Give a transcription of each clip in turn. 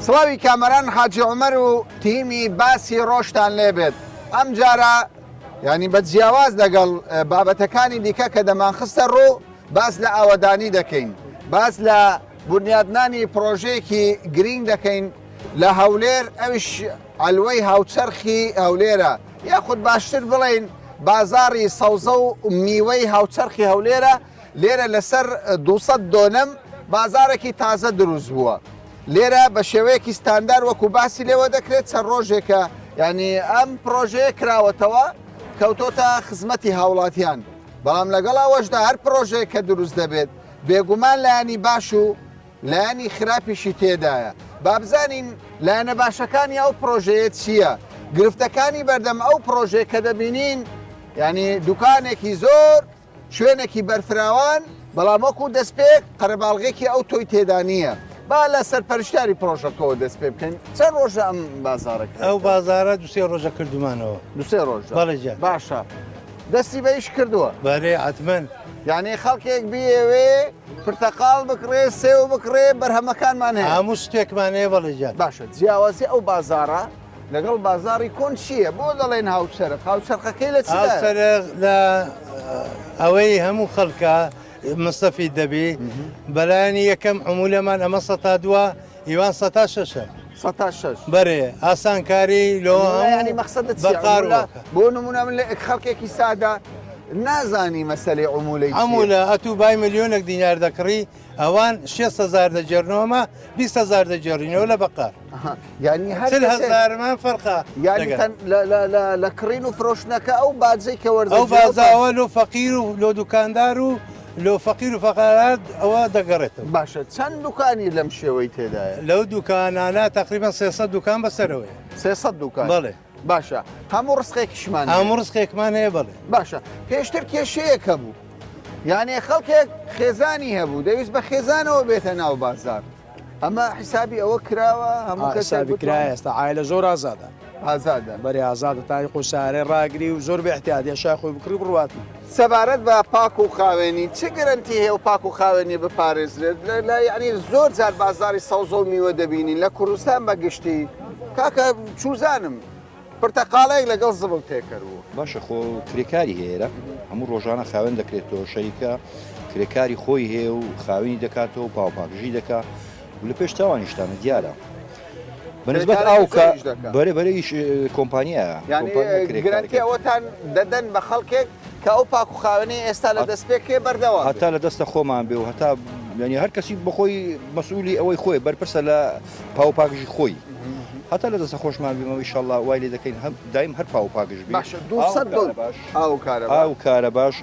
سڵاوی کامەران حاجی عومەر و تیمی باسی ڕۆژتان لێبێت ئەم جارە ینی بە جیاواز لەگەڵ بابەتەکانی دیکە کە دەمانخستە ڕوو باس لە ئاوەدانی دەکەین باس لە بنیادنانی پرۆژەیەکی گرینگ دەکەین لە هەولێر ئەویش عەلوەی هاوچەرخی هەولێرە یاخود باشتر بڵێین بازاڕی سەوزە و میوەی هاوچەرخی هەولێرە، لێرە لەسەر 200 دۆنم بازاڕێکی تازە دروست بووە. لێرە بە شێوەیەکی ستاندار وەکو باسی لێوە دەکرێت چەند ڕۆژێکە ینی ئەم پرۆژەیە کراوەتەوە کەوتۆتە خزمەتی هاوڵاتیان بەڵام لەگەڵ ئەوەشدا هەر پرۆژەیەک کە دروست دەبێت بێگومان لایەنی باش و لایەنی خراپیشی تێدایە. با بزانین لایەنە باشەکانی ئەو پڕۆژەیە چییە؟ گرفتەکانی بەردەم ئەو پڕۆژەیە کە دەبینین یانی دوکانێکی زۆر، شوێنێکی بەرفراوان، بەڵام وەکو دەستپێک قەرەباڵغێکی ئەو تۆی تێدا نییە. با لە سەرپەرشتیاری پڕۆژەکەوە دەست پێ بکەین. چەند ڕۆژە ئەم بازاڕە کرایتەوە؟ ئەو بازاڕە دوو سێ ڕۆژە کردوومانەوە. دوو سێ ڕۆژە؟ بەڵێ گیان. باشە. دەستی بە ئیش کردووە؟ بەرێ حەتمەن. یانی خەڵکێک بیەوێ پرتەقاڵ بکڕێ، سێو بکڕێ، بەرهەمەکانمان هەیە. هەموو شتێکمان هەیە بەڵێ گیان. باشە جیاوازی ئەو بازاڕە لەگەڵ بازاڕی کۆن چییە؟ بۆ دەڵێن هاوچەرخ؟ هاوچەرخەکەی لە چیدایە؟ هاوچەرخ لە ئەوەی هەموو خەڵکە مستەفید دەبی، بەلایەنی یەکەم عمولەمان ئەمە سەتا دووە، ئیوان سەتا شەشە. سەتا شەش. بەرێ ئاسانکاری لۆ عمولە یانی مەقسەدت چیە؟ بەقار عمولە وەکە. بۆ نمونە من لە خەڵکێکی سادە نازانی مەسەلەی عمولەی چیە. عمولە ئەتوو بای ملیۆنێک دینار دەکڕی ئەوان شێست هەزار دەگێرنەوە مە 20 هەزار دەگێڕینەوە لە بەقار. ئەها یانی هەر چل کەسێک هەزارمان فەرقە یانی لەگەر. تەن لە لە لە لە کڕین و فرۆشتنەکە ئەو باجەی کە ئەو وەردەگیرێ ئەو باجە پارە. ئەوە لۆ فەقیر و لۆ دوکاندار و لۆ فەقیر و فەقارات ئەوە دەگەڕێتەوە. باشە چەند دوکانی لەم شێوەی تێدایە؟ لەو دوکانانە تەقریبەن 300 دوکان بەسەرەوەیە. 300 دوکان؟ بەڵێ. باشە هەموو ڕسقێکیشمان هەیە؟ هەموو ڕسقێکمان هەیە بەڵێ. باشە پێشتر کێشەیەک هەبوو یانێ خەڵکێک خێزانی هەبوو دەویست بە خێزانەوە بێتە ناو بازار ئەمە حیسابی ئەوە کراوە هەموو کەسێک حسابی کرایە ئێستا عایلە زۆر ئازادە. ئازادە. بەرێ ئازادە تای خۆی سارێ ڕاگری و زۆر بێ احتیاطیە شای خۆی بکڕی بڕوات. سەبارەت بە پاک و خاوێنی چ گرەنتی هەیە و پاک و خاوێنی بپارێزرێت لە یعنی زۆر جار بازاری سەوزە و میوە دەبینین لە کوردستان بە گشتی کاکە چوزانم پرتەقاڵێک لەگەڵ زبڵ تێکەر بوو. باشە خۆ کرێکاری هەیە ئێرە هەموو ڕۆژانە خاوێن دەکرێتەوە شەریکە کرێکاری خۆی هەیە و خاوێنی دەکاتەوە و پاوپاکژی دەکا و لە پێش چاوانیشتانە دیارە بەنسبەت ئاو کە بەرێ بەرێ ئیش کۆمپانیایە یانی گرەنتی ئەوەتان دەدەن بە خەڵکێک کە ئەو پاک و خاوێنەی ئێستا لە دەستپێکێ بەردەوام هەتا لە دەستە خۆمان بێ و هەتا یعنی هەر کەسی بەخۆی مەسئولی ئەوەی خۆی بەرپرسە لە پاو پاکژی خۆی هەتا لە دەستە خۆشمان بیمەوە ئیشەڵڵا وای لێ دەکەین هەم دایم هەر پاو پاکژ بی باشە 200 دۆنم ئاو و کارەبا ئاو و کارەباش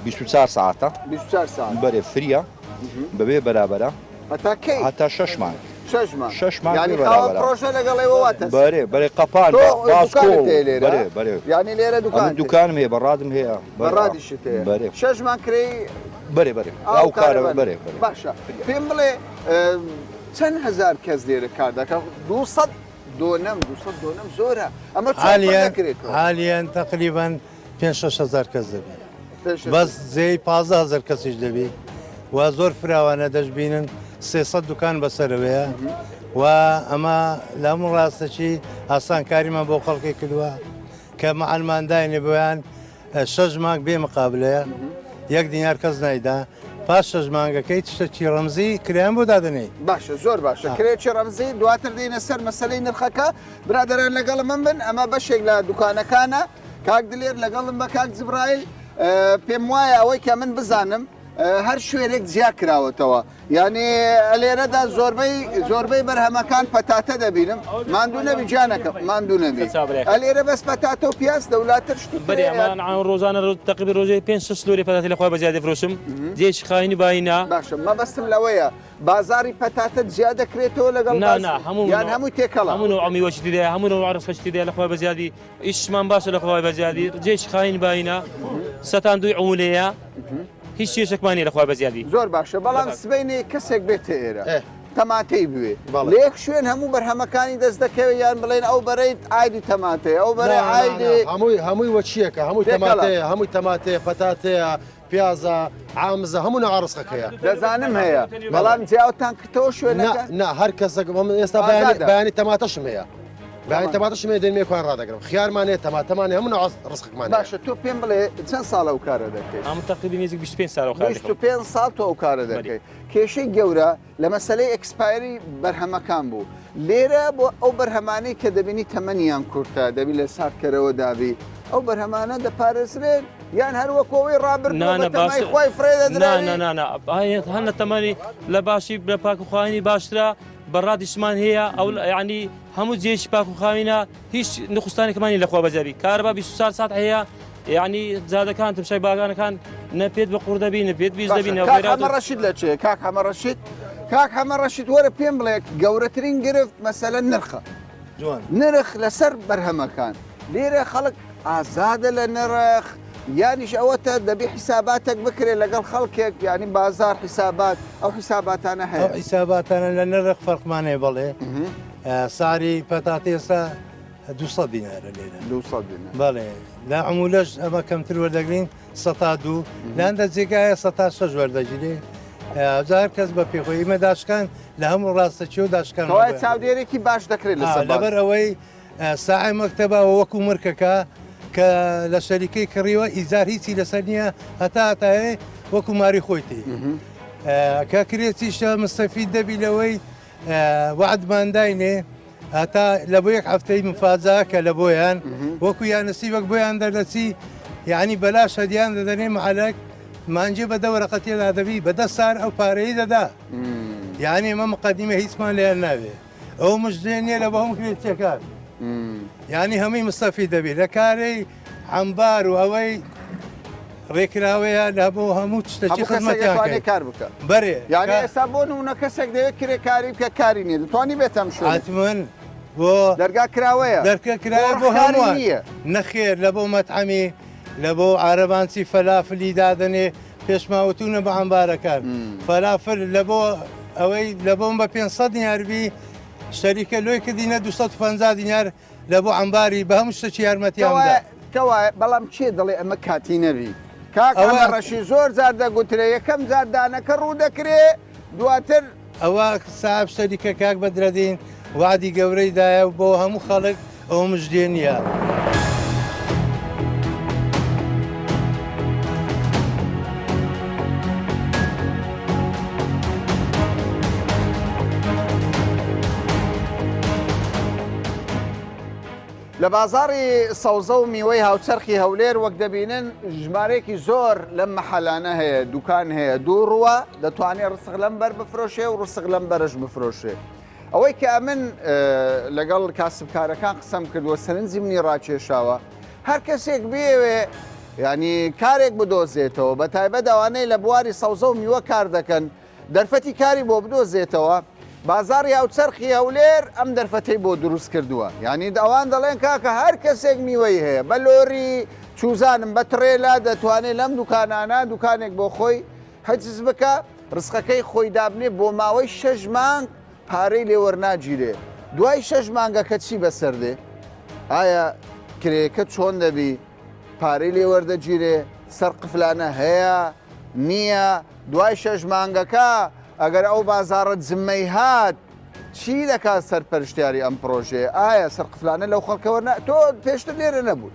24 ساعتە 24 ساعت بەرێ free ە بەبێ بەرابەرە هەتا کەی؟ هەتا شەش مانگ. شەش مانگ. شەش مانگ یانی بێ خاوەن بەرابەرە. پڕۆژە لەگەڵ ئێوە وا تەسلیمە. بەرێ بەرێ قەپان تۆ باسکۆ دوکانت هەیە لێرە؟ بەرێ بەرێ. یانی لێرە دوکانت ئەمن هەیە؟ دوکانم هەیە بەڕادم هەیە. بەڕادیشت هەیە. بەرێ. شەش مانگ کرێی بەرێ بەرێ. ئاو ئاو کارەبا کارەبا بەرێ بەرێ. باشە پێم بڵێ چەند هەزار کەس لێرە کار دەکا؟ 200 دۆنەم 200 دۆنەم زۆرە. ئەمە چۆن پڕ حالیەن دەکرێتەوە؟ حالیەن تەقریبەن پێنج شەش هەزار کەس دەبی. پێنج شەش بەس جێی 15 هەزار کەسیش دەبی و زۆر فراوانە دەشبینن 300 دوکان بەسەرەوەیە و ئەمە لە هەموو ڕاستەکی ئاسانکاریمان بۆ خەڵکی کردووە کە مەعلمان داینێ بۆیان شەش مانگ بێ مقابلەیە یەک دینار کەس نایدا پاش شەش مانگەکەی تشتەکی ڕەمزی کرێیان بۆ دادەنێی. باشە زۆر باشە کرێکی ڕەمزی دواتر دێینە سەر مەسەلەی نرخەکە برادەران لەگەڵ من بن ئەمە بەشێک لە دوکانەکانە کاک دلێر لەگەڵم بە کاک جبرائیل پێم وایە ئەوەی کە من بزانم هەر شوێنێک جیا کراوەتەوە یعنی لێرەدا زۆربەی زۆربەی بەرهەمەکان پەتاتە دەبینم ماندوو نەبی گیانەکەم ماندوو نەبی ئەلێرە بەس پەتاتە و پیاز دەولاتر شت بەرێ ئەمان ڕۆژانە تەقریبا ڕۆژێ پێ شش لۆری پەتاتی لە خۆی بە زیادە فرۆشم جێش خاینی باینە باشە مەبەستم لەوەیە بازاری پەتاتە جیا دەکرێتەوە لەگەڵ نا نا هەموو یان هەموو تێکەڵە هەموو نوع میوەشی تێدایە هەموو نوع ڕسقەشی تێدایە لە خۆی بە زیادی ئیشمان باشە لە خوای بەزیادی جێش خاین باینە سەتان دووی عمولەیە هیچ کێشێکمان نیە لە خوای بەزیادی. زۆر باشە بەڵام سبەینێ کەسێک بێتە ئێرە. تەماتەی بوێ بەڵێ. لە یەک شوێن هەموو بەرهەمەکانی دەست دەکەوێت یان بڵێن ئەو بەرەی ئایدی تەماتەیە ئەو بەرەی نا، نا، نا. ئایدی هەمووی هەمووی وەچیەکە هەمووی تێکەڵە. تەماتەیە هەمووی تەماتەیە پەتاتەیە پیازە عامزە هەموو نەوع ڕزقەکەیە. دەزانم هەیە بەڵام جیاوتان کردەوە نا شوێنەکە نا هەر کەسێک من ئێستا بەیانی ئازادە. بەیانی تەماتەشم هەیە بەیانی تەمام. تەماتەشم هەیە دێنمێ کوان ڕادەگرم خیارمان هەیە تەماتەمان هەیە هەموو نەوع ڕزقمان هەیە. باشە تۆ پێم بڵێ چەند ساڵە ئەو کارە دەکەی؟ ئەمن تەقریبی نزیک 25 ساڵە ئەو کارە دەکەم. 25 ساڵ تۆ ئەو کارە دەکەی کێشەی گەورە لە مەسەلەی expiry بەرهەمەکان بوو لێرە بۆ ئەو بەرهەمانەی کە دەبینی تەمەنیان کورتە دەبی لە ساردکەرەوە دابی ئەو بەرهەمانە دەپارێزرێن یان هەر وەکو ئەوەی ڕابردووە بە تەمای خۆی فرێ دەدرێن؟ نا نا نا هەر لە تەمەنی لە باشی لە پاک و خاوێنی باشترە بەڕادیشمان هەیە ئەو یعنی هەموو جێیەکی پاک و خاوێنە هیچ نقوستانێکمانی لەخوا بەزیابی کارەبا 24 سات هەیە یعنی جادەکان تمشای باگانەکان نە پێت بە قوڕ دەبی نە پێت بیز دەبی نە کاک حەمە ڕەشید لە چێ کاک حەمە ڕەشید کاک حەمە ڕەشید وەرە پێم بڵێ گەورەترین گرفت مەسەلە نرخە جوان نرخ لەسەر بەرهەمەکان لێرە خەڵک ئازادە لە نرخ یانیش ئەوەتە دەبی حیساباتێک بکرێت لەگەڵ خەڵکێک یعنی بازار حیسابات ئەو حیساباتانە ئەو هەیە حیساباتانە لە نرخ فەرقمان هەیە بەڵێ ساری پەتاتە ئێستا 200 دینارە لێرە 200 دینار بەڵێ لە عمولەش ئەمە کەمتر وەردەگرین سەتا دوو لە هەندە جێگایە سەتا شەش وەردەگیرێ جا هەر کەس بە پێی خۆی ئیمە داشکان لە هەموو ڕاستەچی و داشکان کەوایە چاودێرێکی باش دەکرێت لەسەر لەبەر ئەوەی ساعی مەکتەبە وەکو مرکەکە کە لە شەریکەی کڕیوە ئیجار هیچی لەسەر نییە هەتا هەتایە وەکو ماری خۆیتی کە کرێچیشە مستەفید دەبی لەوەی وەعدمان داینێ هەتا لە بۆ یەک هەفتەی مفاجا کە لە بۆیان وەکو یانسی وەک بۆیان دەردەچی یعنی بەلاش هەدیان دەدەنێ معلک مانجێ بە دە وەرەقە تێدا دەبی بە دە سار ئەو پارەی دەدا یعنی ئەمە مقدمە هیچمان لێیان ناوێ ئەو مژدێ نییە لە بۆ هەموو کرێچیەکان یعنی هەمووی مستەفی دەبی لە کارەی عەمبار و ئەوەی ڕێکراوەیە لە بۆ هەموو شتەکی خزمەتیان دەتوانێت کار بکە بەرێ یعنی ئێستا بۆ نمونە کەسێک دەوێت کرێکاری بکە کاری نییە دەتوانی بێتەم شوێن حتمەن بۆ دەرگا کراوەیە دەرکە کراوە بۆ هەمووان نییە نەخێر لە بۆ مەتعەمی لە بۆ عارەبانچی فەلافلی دادەنێ پێشماوتونە بە عەمبارەکان فەلافل لە بۆ ئەوەی لە بۆم بە 500 دینار بی شەریکە لۆی کردینە 250 دینار لە بۆ عەمباری بە هەموو شتەکی یارمەتیان دا. کەوایە بەڵام کێ دەڵێ ئەمە کاتی نەبی؟ کاک حەمە ڕەشید زۆر جار دەگوترێ یەکەم جار دانەکە ڕوو دەکرێ دواتر. ئەوە ساحەب شەریکە کاک بەدرەدین وەعدی گەورەی دایە و بۆ هەموو خەڵک ئەوە مژدێ نییە. لە بازاڕی سەوزە و میوەی هاوچەرخی هەولێر وەک دەبینن ژمارەیەکی زۆر لەم مەحەلانە هەیە دوکان هەیە دوو ڕووە دەتوانێت ڕسق لەم بەر بفرۆشێ و ڕسق لەم بەرەش بفرۆشێ ئەوەی کە ئەمن لەگەڵ کاسبکارەکان قسەم کردووە سەرنجی منی ڕاکێشاوە هەر کەسێک بێوێ ینی کارێک بدۆزێتەوە بە تایبەت ئەوانەی لە بواری سەوزە و میوە کار دەکەن دەرفەتی کاری بۆ بدۆزێتەوە، بازاڕی هاوچەرخی هەولێر ئەم دەرفەتەی بۆ دروست کردووە، یانی ئەوان دەڵێن کاکە هەر کەسێک میوەی هەیە بە لۆری چوزانم بە تڕێلا دەتوانێت لەم دوکانانە دوکانێک بۆ خۆی حجز بکا ڕزقەکەی خۆی دابنێ بۆ ماوەی شەش مانگ پارەی لێ وەرناگیرێ دوای شەش مانگەکە چی بەسەر دێ؟ ئایا کرێیەکە چۆن دەبی؟ پارەی لێ وەردەگیرێ؟ سەر قفلانە هەیە نییە؟ دوای شەش مانگەکە ئەگەر ئەو بازاڕە جمەی هات چی دەکات سەرپەرشتیاری ئەم پرۆژەیە ئایا سەرقفلانە لەو خەڵکە وەرنا تۆ پێشتر لێرە نەبوو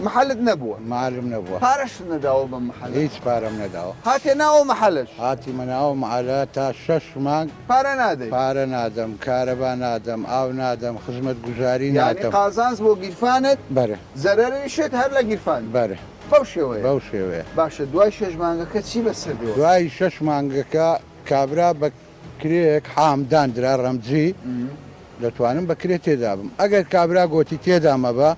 محلت نەبووە مالم نەبووە پارەشت نەداوە بە محل هیچ پارەم نەداوە هاتێ ناوە محلش هاتیمە ناوە محلە تا شەش مانگ پارە نادەی پارە نادەم کارەبا نادەم ئاو نادەم خزمەت گوزاری یعنی نادەم قازانج بۆ گیرفانت بەرێ زەرەریشت هەر لە گیرفان بەرێ بەو شێوەیە؟ بەو شێوەیە. باشە دوای شەش مانگەکە چی بەسەر دێ؟ دوای شەش مانگەکە کابرا بە کرێیەک عام داندرا ڕەمزی دەتوانم بە کرێ تێدا بم ئەگەر کابرا گۆتی تێدا مەبە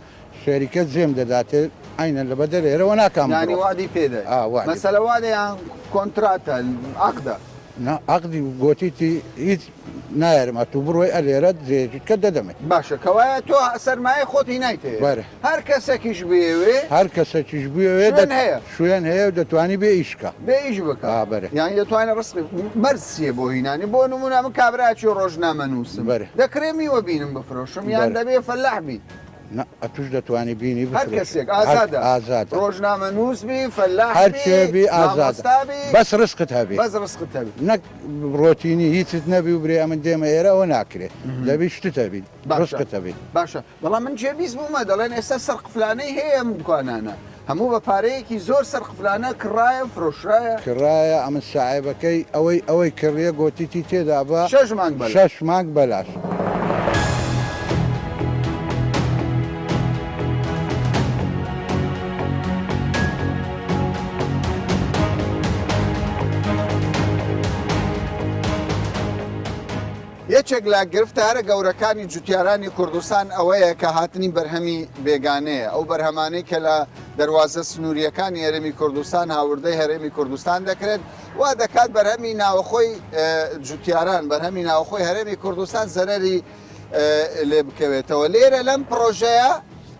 شەریکە جێم دەداتێ عەینەن لە بەدەر ئێرەوە ناکام یانی بڕۆم. وەعدی پێ دای؟ ئا وەعدی. مەسەلە وەعدە یان کۆنتراتە عەقدە؟ نا عەقدی گۆتیتی هیچ نایەرم ئەتوو بڕۆی ئەلێرە جێیەکی کە دەدەمێ. باشە کەوایە تۆ سەرمایەی خۆت هینایتە ئێرە بەرێ. هەر کەسەکیش بێوێ. هەر کەسەکیش بێوێ شوێن هەیە. شوێن هەیە و دەتوانی بێ ئیش کا. بێ ئیش بکا. ئا بەرێ. یانی دەتوانێ ڕسقی مەرج چیە بۆ هینانی بۆ نموونە من کابرایەکی ڕۆژنامەنووسم بەرێ. دەکرێ میوە بینم بفرۆشم یان بەرێ. دەبێ فەلاح بی؟ نا ئەتوش دەتوانی بینی هەر بفرۆشی. کەسێک هەر ئازادە. ئازادە. ڕۆژنامەنووس بی فەلاح هەر بی کێ بی ئازادە. مامۆستا بی. بەس ڕسقت هەبێ. بەس ڕسقت هەبێ. نەک ڕۆتینی هیچت نەبی و برێ ئەمن دێمە ئێرە ئەوە ناکرێ دەبی شتت هەبی باشە ڕسقت هەبی. باشە بەڵام من جێبیست بوومە دەڵێن ئێستا سەرقفلانەی هەیە ئەم دوکانانە هەموو بە پارەیەکی زۆر سەرقفلانە کڕایە و فرۆشرایە. کڕایە ئەمن ساحێبەکەی ئەوەی ئەوەی کڕیە گۆتیتی تێدا بە شەش مانگ بەلاش. شەش مانگ بەلاش. یەکێک لە گرفتە هەرە گەورەکانی جوتیارانی کوردستان ئەوەیە کە هاتنی بەرهەمی بێگانەیە، ئەو بەرهەمانەی کە لە دەروازە سنوورییەکانی هەرێمی کوردستان هاوردەی هەرێمی کوردستان دەکرێن، وا دەکات بەرهەمی ناوەخۆی جوتیاران، بەرهەمی ناوەخۆی هەرێمی کوردستان زەرەری لێ بکەوێتەوە. لێرە لەم پڕۆژەیە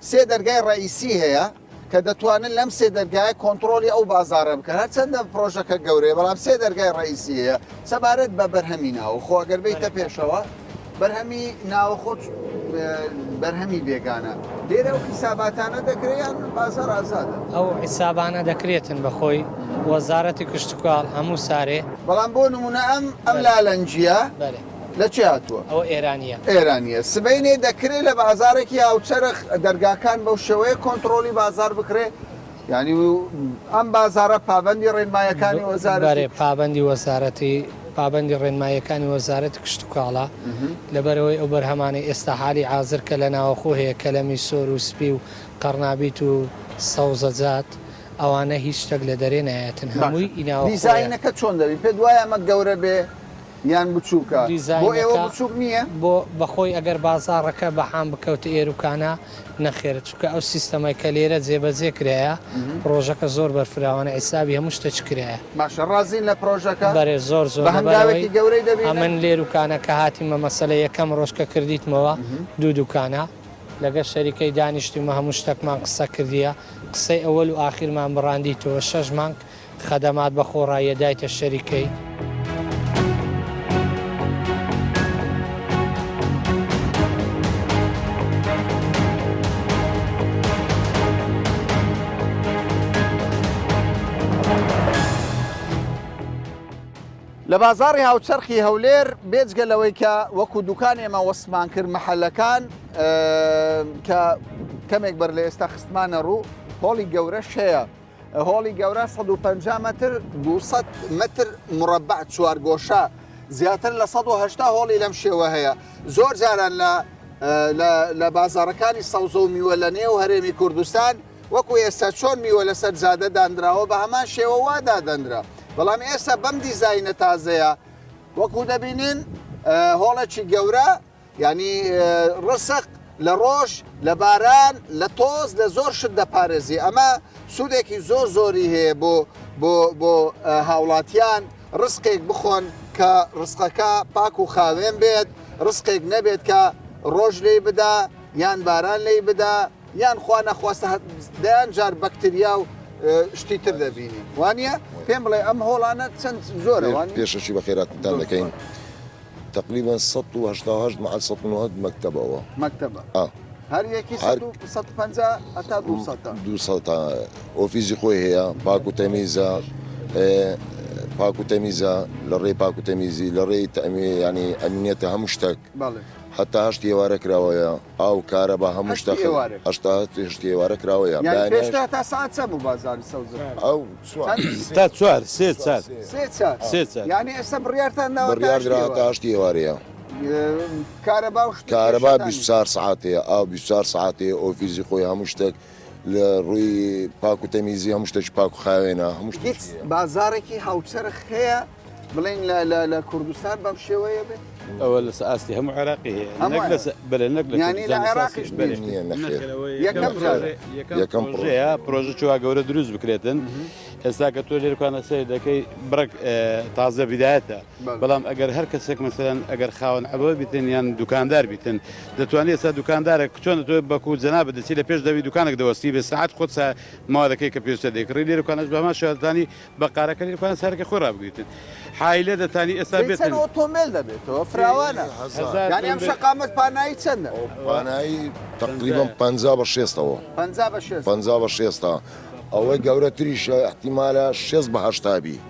سێ دەرگای ڕەئیسی هەیە. کە دەتوانن لەم سێ دەرگایە کۆنتڕۆڵی ئەو بازاڕە بکەن، هەرچەندە پڕۆژەکە گەورەیە بەڵام سێ دەرگای ڕەئیسی هەیە. سەبارەت بە بەرهەمی ناوەخۆ ئەگەر بێیتە پێشەوە، بەرهەمی ناوەخۆ بەرهەمی بێگانە لێرە ئەو حیساباتانە دەکرێت یان بازاڕ ئازادە؟ ئەو حیسابانە دەکرێتن بەخۆی وەزارەتی کشتوکاڵ هەموو سارێ. بەڵام بۆ نموونە ئەم ئەم لالەنگییە لە چێ هاتووە؟ ئەوە ئێرانییە. ئێرانییە. سبەینێ دەکرێ لە بازاڕێکی هاوچەرخ دەرگاکان بەو شێوەیە کۆنتڕۆڵی بازاڕ بکرێ؟ یانی ئەم بازاڕە پابەندی ڕێنمایەکانی وەزارەتی. بەرێ پابەندی وەزارەتی پابەندی ڕێنماییەکانی وەزارەتی کشتوکاڵە لەبەرئەوەی ئەو بەرهەمانەی ئێستا حالی عازر کە لە ناوەخۆ هەیە کەلەمی سۆر و سپی و قەڕنابیت و سەوزەجات ئەوانە هیچ شتەک لە دەرێ نایەتن باشە هەمووی ئی ناوەخۆیە. دیزاینەکە چۆن دەبی؟ پێت وایە ئەمە گەورە بێ یان بچووکە؟ بۆ ئێوە دیزاینەکە بچووک نییە؟ بۆ بەخۆی ئەگەر بازاڕەکە بە عام بکەوتە ئێروکانە نەخێر چونکە ئەو سیستەمەی کە لێرە جێبەجێ کرایە پڕۆژەکە زۆر بەرفراوانە حیسابی هەموو شتەکی کرایە. باشە ڕازین لە پڕۆژەکە؟ بەرێ زۆر زۆر بە لەبەرئەوەی هەنگاوێکی گەورەی دەبینن؟ ئەمن لێروکانە کە هاتیمە مەسەلە یەکەم ڕۆژ کە کردیتمەوە دوو دوکانە لەگەر شەریکەی دانیشتیمە هەموو شتەکمان قسە کردیە قسەی ئەوەل و ئاخیرمان بڕاندیتەوە شەش مانگ خەدەمات بە خۆڕاییە دایتە شەریکەی. لە بازاڕی هاوچەرخی هەولێر بێجگە لەوەی کە وەکو دوکان ئێمە وەسفمان کرد مەحەلەکان کە کەمێک بەر لە ئێستا خستمانە ڕوو هۆڵی گەورەش هەیە هۆڵی گەورە 150 مەتر 200 مەتر مڕەبع چوارگۆشە زیاتر لە 180 هۆڵی لەم شێوە هەیە زۆر جاران لە لە بازاڕەکانی سەوزە و میوە لە نێو هەرێمی کوردستان وەکو ئێستا چۆن میوە لەسەر جادە دانراوە بە هەمان شێوە وا دادەنرا بەڵام ئێستا بەم دیزاینە تازەیە وەکو دەبینین هۆڵێکی گەورە یانی ڕسق لە ڕۆژ لە باران لە تۆز لە زۆر شت دەپارێزی ئەمە سوودێکی زۆر زۆری هەیە بۆ بۆ بۆ هاوڵاتیان ڕسقێک بخۆن کە ڕسقەکە پاک و خاوێن بێت ڕسقێک نەبێت کە ڕۆژ لێی بدا یان باران لێی بدا یان خوا نەخواستە دەیان جار بەکتریا و شتی تر دەبینی وانە پێم بڵێ ئەم هۆڵانە چەند زۆرە پێشەکی بەخێراتتان دەکەین تەقریبەن 188 مەعەل 190 مەکتەبە ئەوە. مەکتەبە. ئا. هەر یەکی هەر. 150 هەتا 200 تا. 200 تا ئۆفیسی خۆی هەیە پاک و تەمیزە پاک و تەمیزە لە ڕێی پاک و تەمیزی لە ڕێی تەئمی یانی ئەمنیەتە هەموو شتەک. بەڵێ. هەتا هەشتی ئێوارە کراوەیە ئاو کارەبا هەموو هەشتی شتەک ئێوارێ. هەشتا هەشتی ئێوارە کراوەیە یانی بەیانیش. پێشتر هەتا سەعات چەند بوو بازاڕی سەوزە؟ ئەو چوار. چەند؟ تا چوار سێ چار. سێ چار. سێ چار. یانی ئێستا بڕیارتان داوە تا بڕیار هەشتی درا هەتا ئێوارە. هەشتی ئێوارەیە. کارەبا و شتی کارەبا کێشەتان 24 نییە. سەعات هەیە ئاو 24 سەعات هەیە ئۆفیسی خۆی هەموو شتێک لە ڕووی پاک و تەمیزی هەموو شتێکی پاک و خاوێنە هەموو شتێکی هیچ هەیە. بازاڕێکی هاوچەرخ هەیە بڵێین لە لە لە کوردستان بەم شێوەیە بێ؟ ئەوە لەسەر ئاستی هەموو عێراقی هەیە هەموو نەک لەسەر بەرێ نەک لە یانی لە کوردستان عێراقیش بەرێ نییە نییە نەخێر یەکەم جارە یەکەم پرۆژەیە پرۆژە چوا گەورە دروست بکرێتن. ئێستا کە تۆ لێرکانە سەیر دەکەی بڕێک تازە بیدایەتە بەڵام ئەگەر هەر کەسێک مەسەلەن ئەگەر خاوەن عەلوە بیتن یان دوکاندار بیتن دەتوانێت ئێستا دوکاندارێک چۆن تۆ بەکو جەنابت دەچی لە پێش دەوی دوکانێک دەوەستی بێ سەعات خۆت مادەکەی کە پێویستە دەیکڕی لێرکانەش بە هەمان شێوە دەتانی بەقارەکە لێرکانە سارەکە خۆی ڕابگریتن حایلە دەتانی ئێستا چەند بێتن ئۆتۆمبێل دەبێتەوە فراوانە یانی ئەم شەقامەت پانایی چەندە؟ پانایی تەقریبەن 50 بە شێستەوە 50 بە شێست 50 بە شێستە ئەوەی گەورەتریشە ئیحتیمالە شێست بە 80 بی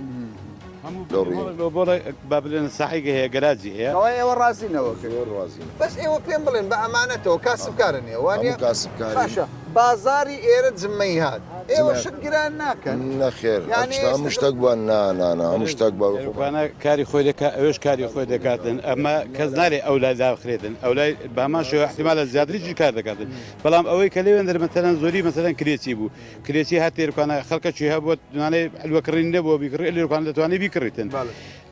با بلێن ساحەیەک هەیە گەراجی هەیە. کەوایە ئێوە ڕازین لەوە کە. زۆر ڕازین. بەس ئێوە پێم بڵێن بە ئەمانەتەوە کاسبکارن ئێوە وانیە؟ هەموو کاسبکارین. باشە بازاڕی ئێرە جمەی هات ئێوە شت گران ناکەن؟ نەخێر یانی هەموو ئێستا شتەک بووە نا نا نا هەموو شتەک بە خۆمانە کاری خۆی دەکا ئەوێش کاری خۆی دەکاتن ئەمە کەس نارێ ئەولای دابخرێتن ئەولای بەهەمان شێوە احتیمالە زیاتریش کار دەکاتن بەڵام ئەوەی کە لەوێندەر مەسەلەن زۆری مەسەلەن کرێچی بوو کرێچی هات لێرکانە خەڵکەکی هەبووە دوانەی حلوە کڕین نەبووە بیکڕی لێرکان دەتوانێت بیکڕیتن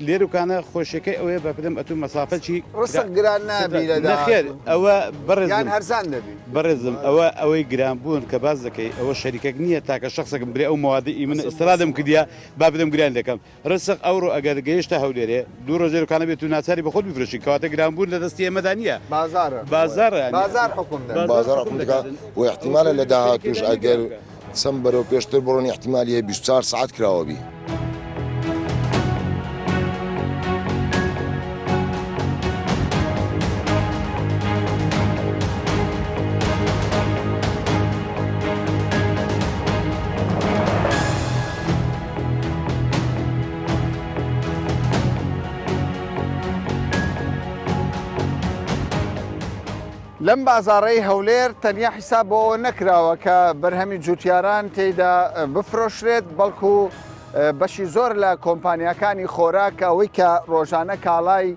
لێرکانە خۆشیەکەی ئەوەیە بە پلم ئەتوو مەسافەکی ڕسق گران نابی لە نەخێر ئەوە بەڕێزم یان هەرزان دەبی بەڕێزم ئەوە ئەوەی گران بوون کە باس دەکەی ئەوە شەریکەک نییە تاکە شخصێکم برێ ئەو مەوادی ئی من ئیسترادم کردیە با بدەم گران دەکەم ڕسق ئەوڕۆ ئەگەر گەیشتە هەولێرێ دوو ڕۆژ لێرکانە بێت و ناچاری بە خۆت بیفرۆشی کەواتە گران بوون لە دەستی ئێمەدا نییە بازاڕە بازاڕە یانی بازاڕ حوکم دەکات. بازاڕ حوکم دەکات و ئیحتیمالە لە داهاتووش ئەگەر چەند بەرەو پێشتر بڕۆن ئیحتیمالی هەیە 24 سەعات کراوە بی. لەم بازاڕەی هەولێر تەنیا حیساب بۆ ئەوە نەکراوە کە بەرهەمی جوتیاران تێیدا بفرۆشرێت، بەڵکو بەشی زۆر لە کۆمپانیاکانی خۆراک ئەوەی کە ڕۆژانە کاڵای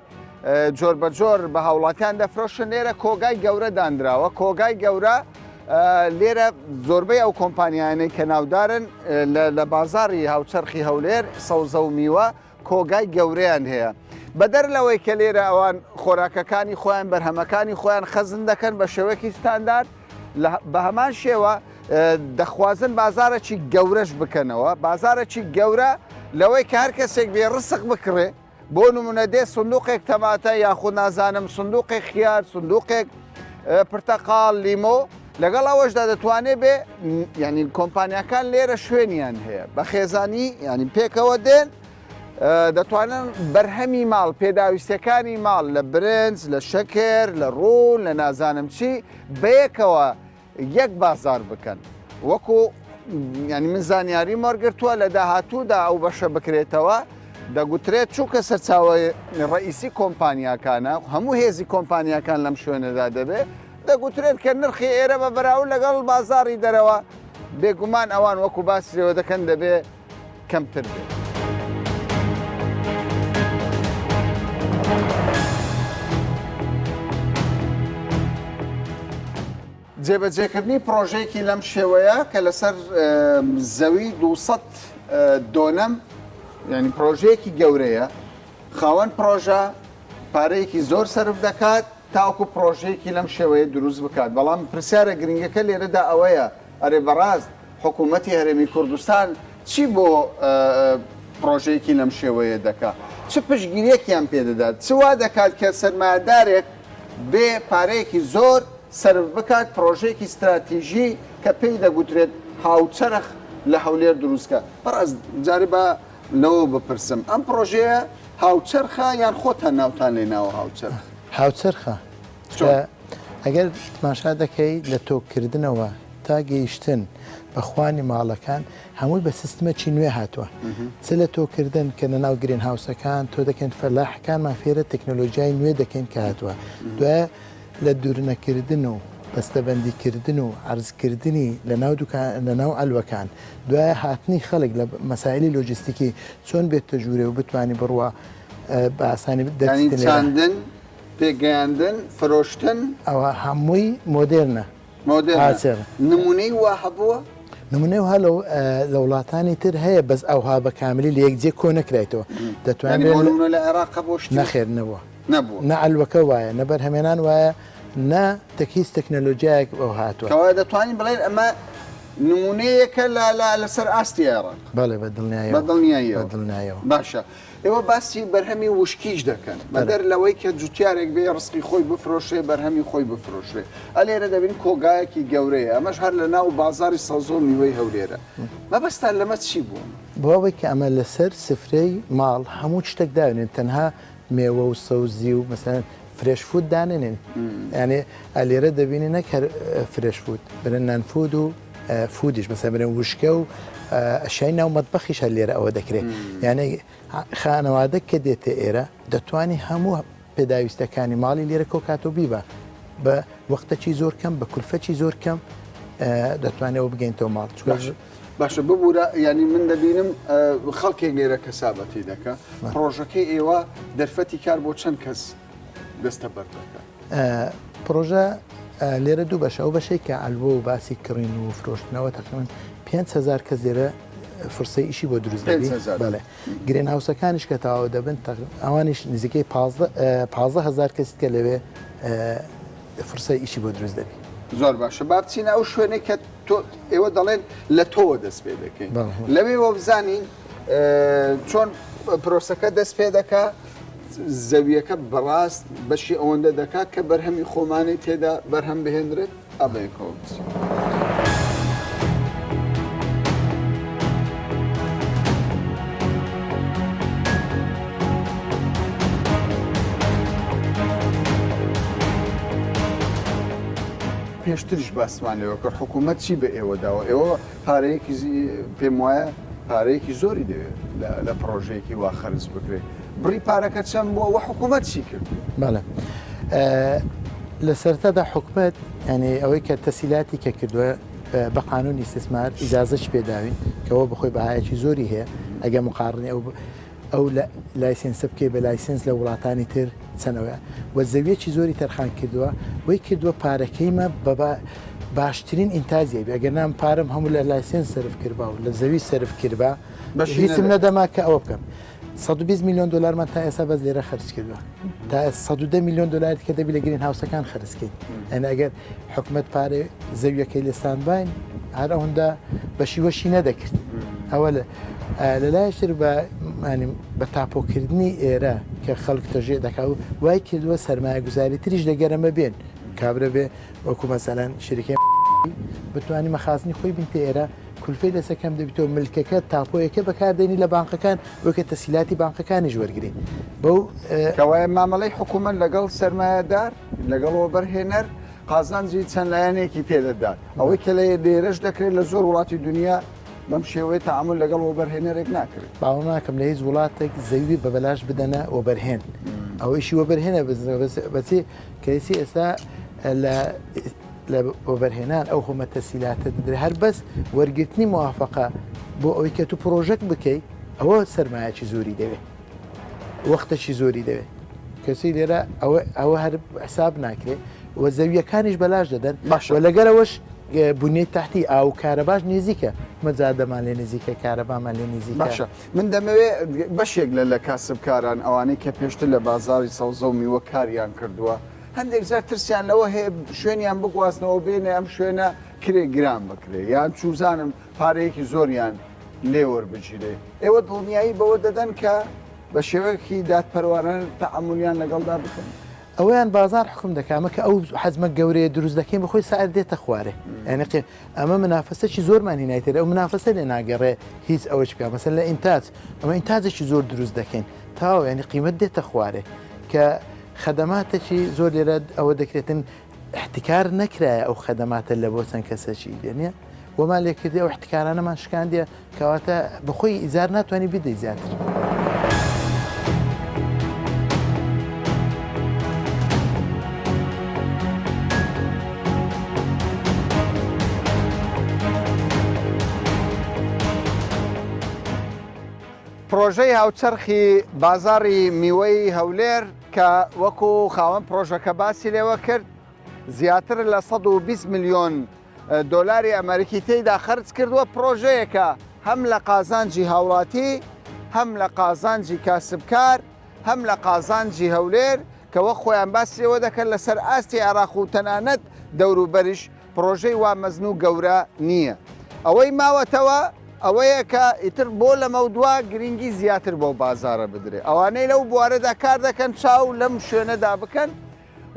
جۆربەجۆر بە هاوڵاتیان دەفرۆشن لێرە کۆگای گەورە دانراوە کۆگای گەورە لێرە زۆربەی ئەو کۆمپانیایانەی کە ناودارن لە بازاڕی هاوچەرخی هەولێر سەوزە و میوە کۆگای گەورەیان هەیە. بەدەر لەوەی کە لێرە ئەوان خۆراکەکانی خۆیان بەرهەمەکانی خۆیان خەزن دەکەن بە شێوەیەکی ستاندارد بە هەمان شێوە دەخوازن بازارێکی گەورەش بکەنەوە بازارێکی گەورە لەوەی کە هەر کەسێک بێ ڕسق بکڕێ بۆ نمونە دێ سندوقێک تەماتە یاخود نازانم سندوقێک خیار سندوقێک پرتەقاڵ لیمۆ لەگەڵ ئەوەشدا دەتوانێت بێ ینی کۆمپانیاکان لێرە شوێنیان هەیە بە خێزانی ینی پێکەوە دێن دەتوانن بەرهەمی ماڵ پێداویستەکانی ماڵ لە برنج لە شەکر لە ڕوون لە نازانم چی بەیەکەوە یەک بازار بکەن وەکو یانی من زانیاریم وەرگرتووە لە داهاتوودا ئەو بەشە بکرێتەوە دەگوترێت چونکە سەرچاوەی ڕئیسی کۆمپانیاکانە هەموو هێزی کۆمپانیاکان لەم شوێنەدا دەبێت دەگوترێت کە نرخی ئێرە بە بەراورد لەگەڵ بازاری دەرەوە بێگومان ئەوان وەکو باسی لێوە دەکەن دەبێ کەمتر بێت. جێبەجێکردنی پڕۆژەیەکی لەم شێوەیە کە لەسەر زەوی 200 دۆنەم یعنی پڕۆژەیەکی گەورەیە خاوەن پڕۆژە پارەیەکی زۆر سەرف دەکات تاوەکو پڕۆژەیەکی لەم شێوەیە دروست بکات بەڵام پرسیارە گرنگەکە لێرەدا ئەوەیە ئەرێ بەڕاست حکوومەتی هەرێمی کوردستان چی بۆ پڕۆژەیەکی لەم شێوەیە دەکا؟ چ پشتگیریەکیان پێ دەدات؟ چ وا دەکات کە سەرمایەدارێک بێ پارەیەکی زۆر سەرف بکات پڕۆژەیەکی ستراتیژی کە پێی دەگوترێت هاوچەرخ لە هەولێر دروست کە؟ بەڕاست جارێ با لەوە بپرسم ئەم پڕۆژەیە هاوچەرخە یان خۆتان ناوتان لێ ناوە هاوچەرخ؟ هاوچەرخە. چۆن؟ ئەگەر تماشا دەکەی لە تۆککردنەوە تا گەیشتن بە خوانی ماڵەکان هەمووی بە سیستمەکی نوێ هاتووە چ لە تۆکردن کە لە ناو گرین هاوسەکان تۆ دەکەین فەلاحەکانمان فێرە تەکنۆلۆژیای نوێ دەکەین کە هاتووە دوایە لە دوورنەکردن و بەستەبەندیکردن و عەرزکردنی لە ناو دوکان لە ناو عەلوەکان دوایە هاتنی خەڵک لە مەسایلی لۆجستیکی چۆن بێتە ژوورێ و بتوانی بڕوا بە ئاسانی یانی دەرچیتە لێرە. چاندن، پێگەیاندن، فرۆشتن. ئەوە هەمووی مۆدێرنە. مۆدێرنە. نموونەی وا هەبووە؟ نموونەی وەها لە وڵاتانی تر هەیە بەس ئەوها بە کاملی لە یەک جێ کۆ نەکرایتەوە. دەتوانرێت یانی بۆ نموونە لە عێراق هەبووە شتی؟ نەخێر نەبووە. نەبووە. نە عەلوەکە وایە، نە بەرهەمێنان وایە، نە تەک هیچ تەکنەلۆجیایەک ئەوها هاتووە. کەوایە دەتوانین بڵێین ئەمە. نمونەیەکە لە لە لەسەر ئاستی عێراق. بەڵێ بە دڵنیایەوە. بە دڵنیاییەوە. بە دڵنیایەوە. باشە ئێوە باسی بەرهەمی وشکیش دەکەن بەدەر لەوەی کە جوتیارێک بێ ڕزقی خۆی بفرۆشێ بەرهەمی خۆی بفرۆشێ ئەلێرە دەبین کۆگایەکی گەورەیە ئەمەش هەر لە ناو بازاری سەوزە و میوەی هەولێرە مەبەستان لەمە چی بوو؟ بۆ ئەوەی کە ئەمە لەسەر سفرەی ماڵ هەموو شتێک دابنێن تەنها مێوە و سەوزی و مەسەلەن fresh food دانەنێن یانێ ئەلێرە دەبینی نەک هەر fresh food برن non food و food یش مەسەلەن برن وشکە و ئەشیای ناو مەتبەخیش هەر لێرە ئەوە دەکرێت یانێ خانەوادە کە دێتە ئێرە دەتوانی هەموو پێداویستەکانی ماڵی لێرە کۆکات و بیبا بە وەختەکی زۆر کەم بە کولفەکی زۆر کەم دەتوانێت ئەوە بگەینەوە ماڵ چونکە باشە ببورە یانی من دەبینم خەڵکێک لێرە کەسابەتی دەکا پڕۆژەکەی ئێوە دەرفەتی کار بۆ چەند کەس دەستەبەر دەکات؟ پڕۆژە لێرە دوو بەشە ئەو بەشەی کە عەلوە و باسی کڕین و فرۆشتنەوە تقریبا 5000 کەس لێرە فرسەی ئیشی بۆ دروست دەبی بەڵێ green house ەکانیش کە تەواو دەبن ئەوانیش نزیکەی 15000 کەس کە لەوێ فرسەی ئیشی بۆ دروست دەبی. زۆر باشە با بچینە ئەو شوێنەی کە تۆ ئێوە دەڵێن لە تۆوە دەست پێ دەکەین لەوێوە بزانین چۆن پرۆسەکە دەست پێ دەکا زەویەکە بەڕاست بەشی ئەوەندە دەکات کە بەرهەمی خۆمانی تێدا بەرهەم بهێنرێت ئەبێکەوە بچین. پێشتریش باسمان لێوە کرد حکوومەت چی بە ئێوە داوە ئێوە پارەیەکی پێم وایە پارەیەکی زۆری دەوێت لە پرۆژەیەکی وا خەرج بکرێت بڕی پارەکە چەند بووە وە حکوومەت چی کرد؟ بەڵێ لە سەرتادا حکومەت ینی ئەوەی کە تەسیلاتی کە کردووە بە قانونی ئیستیسمار ئیجازەش پێداوین کەەوە بەخۆی بەهایەکی زۆری هەیە ئەگە مقارنی ئەو ئەو license ە بکەی بە license لە وڵاتانی تر چەنەوەیە و زەویەکی زۆری تەرخان کردووە وەی کردووە پارەکەیمە بە باشترین ئینتاجی بێ ئەگەر نام پارەم هەموو لە license سەرف کردبا و لە زەوی سەرف کردبا هیچم نەدەما کە ئەوە بکەم 120 میلیۆن دلارمان تا ئێستا بەس لێرە خەرج کردووە تا 110 میلیۆن دلار کە دەبی لە green house ەکان خەرجکەین ئەن ئەگەر حکومەت پارەی زەویەکەی لێ ساندباین هەر ئەوەندە بەشی وەشی نەدەکرد ئەوە لەلایشتر بە بە تاپۆکردنی ئێرە کە خەڵک تەژێ دەکا و وای کردووە سەرمایە گوزاری تریش لەگەرەمە بێن کابرا بێ وەکو مەسەلەن شرکەی بتوانانی مەخازنی خۆی بنتە ئێرە کولفەی لەسەر کەم دەبیتەوە ملکەکە تاپۆیەکە بەکاردێنی لە بانقەکان وەکە تەسیلاتی بانقەکانیش وەرگری بەو کەوایە مامەڵەی حکوومەت لەگەڵ سەرمایەدار لەگەڵ وەبەرهێنەر قازانجی چەند لایەنێکی پێدەدات ئەوەی کە لە لێرەش دەکرێت لە زۆر وڵاتی دنیا بەم شێوەیە تەعامول لەگەڵ وەبەرهێنەرێک ناکرێت. باوەڕ ناکەم لە هیچ وڵاتێک زەوی بە بەلاش بدەنە وەبەرهێن ئەوەیشی وەبەرهێنە بەچی کەسی ئێستا لە لە وەبەرهێنان ئەو هەمە تەسیلاتە دەدرێت هەر بەس وەرگرتنی موافقە بۆ ئەوەی کە تو پرۆژەک بکەی ئەوە سەرمایەکی زۆری دەوێت وەختەکی زۆری دەوێت کەسی لێرە ئەوە ئەوە هەر حساب ناکرێت و زەویەکانیش بەلاش دەدەن باشە و لەگەرەوەش بنیەی تەحتی ئاو و کارەباش نزیکە مەجادەمان لێ نزیکە کارەبامان لێ نزیکە باشە من دەمەوێ بەشێک لە لە کاسبکاران ئەوانەی کە پێشتر لە بازاری سەوزە و میوە کاریان کردووە هەندێک جار ترسیان لەوە هەیە شوێنیان بگوازنەوە بێنێ ئەم شوێنە کرێ گران بکرێ یان چوزانم پارەیەکی زۆریان لێ وەربگیرێ ئێوە دڵنیایی بەوە دەدەن کە بە شێوەیەکی دادپەروانە تەعامولیان لەگەڵدا بکەن؟ ئەوەیان بازاڕ حوکم دەکا ئەمە کە ئەو حەجمە گەورەیە دروست دەکەین بەخۆی سعر دێتە خوارێ یعنی قی ئەمە منافەسەکی زۆرمان هینایتێ ئەو منافەسە لێ ناگەڕێ هیچ ئەوەش بکە مەسەن لە ئینتاج ئەمە ئینتاجێکی زۆر دروست دەکەین تاو یعنی قیمەت دێتە خوارێ کە خەدەماتێکی زۆر لێرە ئەوە دەکرێتن احتکار نەکرایە ئەو خەدەماتە لە بۆ چەند کەسێکی لێ نییە وەمان لێکردی ئەو احتکارانەمان شکاندیە کەواتە بەخۆی ئیجار ناتوانانی بدەی زیاتر. پرۆژەی هاوچەرخی بازاڕی میوەی هەولێر کە وەکو خاوەن پرۆژەکە باسی لێوە کرد زیاتر لە 120 میلیۆن دۆلاری ئەمەریکی تێیدا خەرج کردووە، پڕۆژەیەکە هەم لە قازانجی هاوڵاتی، هەم لە قازانجی کاسبکار، هەم لە قازانجی هەولێر، کە وەک خۆیان باسی لێوە دەکەن لەسەر ئاستی عێراق و تەنانەت دەوروبەریش پڕۆژەی وا مەزن و گەورە نییە. ئەوەی ماوەتەوە ئەوەیە کە ئیتر بۆ لەمەودوا گرنگی زیاتر بەو بازارە بدرێ ئەوانەی لەو بوارەدا کار دەکەن چاو لەم شوێنەدا بکەن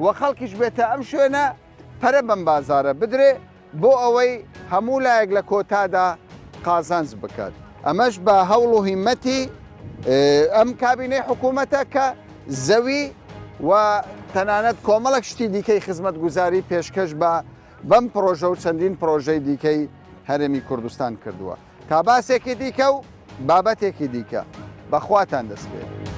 و خەڵکیش بێتە ئەم شوێنە پەرە بەم بازارە بدرێ بۆ ئەوەی هەموو لایەک لە کۆتادا قازانج بکات ئەمەش بە هەوڵ و هیمەتی ئەم کابینەی حکوومەتە کە زەوی و تەنانەت کۆمەڵک شتی دیکەی خزمەتگوزاری پێشکەش بە بەم پرۆژە و چەندین پرۆژەی دیکەی هەرێمی کوردستان کردووە. تا باسێکی دیکە و بابەتێکی دیکە بە خواتان دەسپێرم.